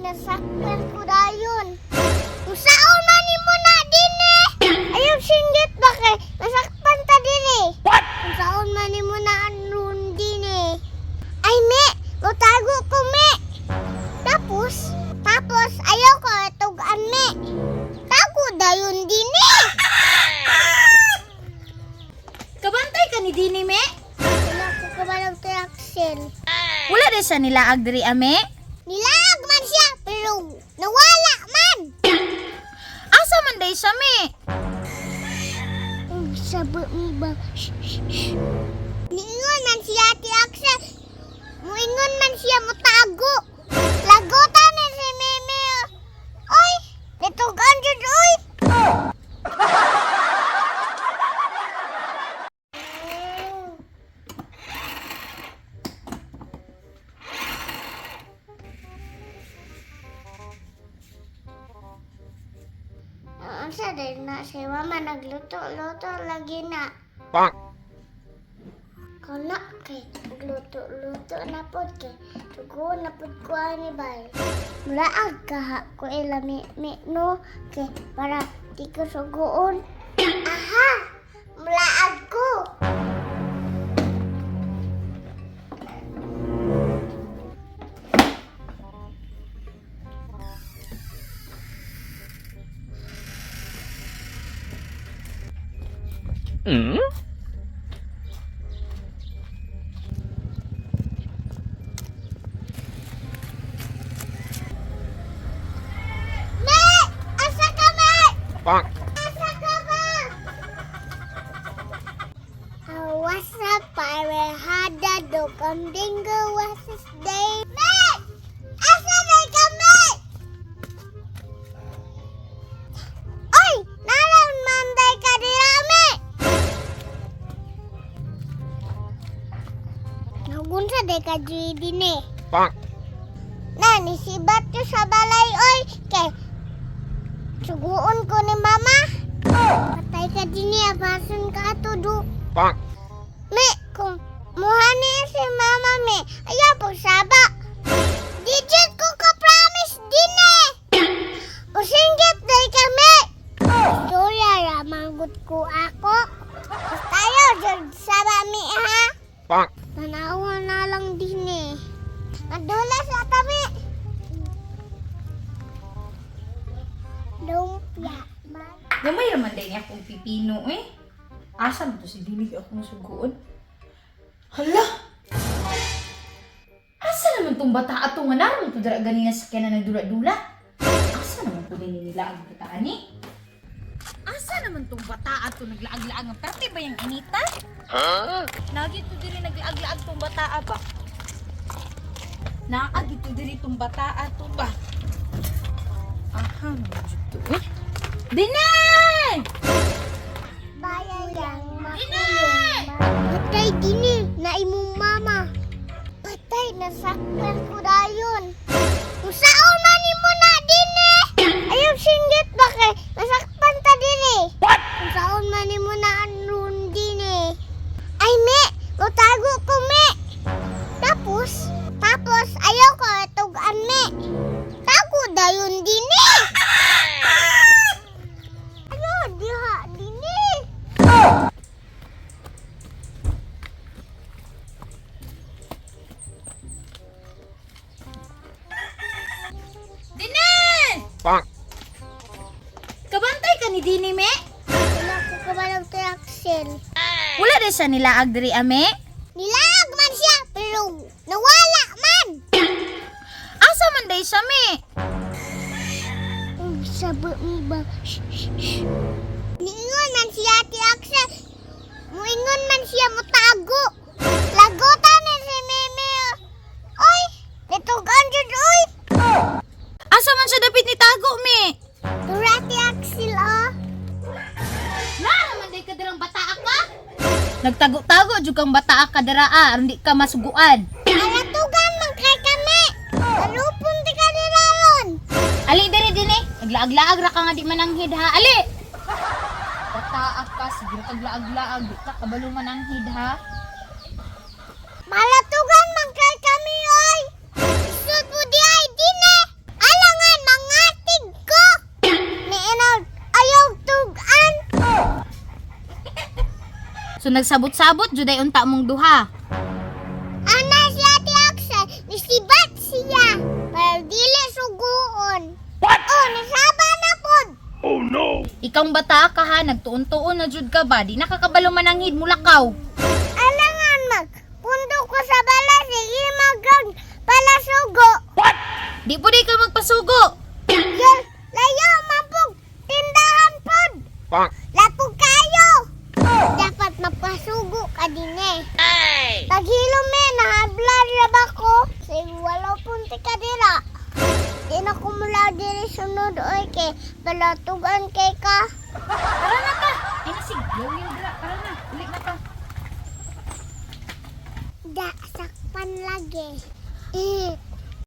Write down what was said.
Nasakpan ko dayon. Usaon man nimo na dini? Ayaw singgit ba kay nasakpan ta dini? What? Usaon man nimo na anun dini? Ay me, mutago ko me. Tapos, tapos ayaw ko tugan me. Tago dayon dini. Kabantay ka ni Dini, me? Wala ko kabalog ti Axel. Wala din siya nilaag diri, ame? Nilaag man siya pero nawala man. Asa man day siya, me? Sabi mo ba? Niingon man siya ti Axel. Muingon man siya mutago. Lagutan ni si Mimi. Oh. Oy, nitugan jud oy. Unsa din na si Mama nagluto-luto lagi na. Bonk. Kana kay luto-luto na pod kay tugo na pod ko ani bay. Mulaag kaha ko ila mi, mi no kay para di ko suguon. Aha! Mulaag ko. Mm? Me! Asa ka me? Bonk. Asa ka ba? What's up, pirate? Hada do kambingo what's his name? Me! Asa na ka me? Oy! Nalang manday ka dira me! Nagunsa day ka din eh. Bonk. Na, nisibat ko sa balay, oy! Kay, suguon ko ni mama. Patay ka din niya, basun ka ato do. Bonk. Me, kung muhani si mama me, ayaw pagsaba. Di jud ko ka-promise din eh. Usinggit day kami. Istorya ramanggut ko ako. Tayo, jud saba mi ha. Bonk. Tanawa na lang din eh. Nadulas sa tabi. Lumpia. Gamay raman day niya akong pipino, eh. Asa man to si Dini kay akong suguon? Hala! Asa naman tong bata ato nga naroon to dira ganina sa kena nagdula-dula? Asa naman to ganina nila ang bata ni? Asa naman tong bata ato naglaag-laag nga perte ba yung inita? Huh? Nagi to diri naglaag-laag tong bata ba? Naagi to diri tong bata ato ba? Aha, naman jud to eh. Dine! Bayayang makulong. Patay dini na imong mama. Patay nasakpan ko dayon. Usaon man nimo na dini. Ayaw singgit ba kay nasakpan ta dini. What? Usaon man nimo na anun dini. Ay me, mutago ko me. Tapos, tapos ayaw ko tugan me. Tago dayon dini. Ayaw diha dini. Dine! Bonk. Kabantay ka ni Dini, me? Wala ko kabalog ti Axel. Wala din siya nilaag diri, ame? Nilaag man siya, pero nawala man. Asa man day siya, me? Sabi mo ba? Niingon man siya ti Axel. Muingon man siya mutago. Lagutan ni si Mimi. Oh. Oy, nitugan jud oy. Asa man siya dapit ni tago, me? Tura ti Axel oh. Na naman day ka dirang bataa ka? Nagtago-tago jud kang bataa ka dira, ah, aron di ka masuguan. Alatugan man kay kami. Alupon ti ka nila ron. Ali diri dini, naglaag-laag ra ka nga di mananghid ha. Ali. Bataa ka, sige ra kag laag-laag, di ka kabalo mananghid ha. Malatugan man kay kami oy. Isod mo di ay dine. Ala So nagsabot-sabot juday unta mong duha. Ana si Ate Axel, nisibat siya. Para dili suguon. What? Oh, nasaba na pod. Oh no! Ikawng bata ka ha, nagtuon-tuon na jud ka ba? Di nakakabalo mananghid mulakaw. Alangan mag, pundo ko sa bala, sige magang palasugo. Di po di ka magpasugo. Yun, layo mapug, tindahan pod. Bonk. Lapog kayo. Dapat mapasugo ka din eh. Paghilom eh, nahabla ra ba ko? Sige, walo punti ka dira. Di na ko mula diri sunod oy kay balatugan kay ka. Tara na ta. Ay na sig, yaw dira. Tara na, uli na ta. Da, sakpan lagi. Eh,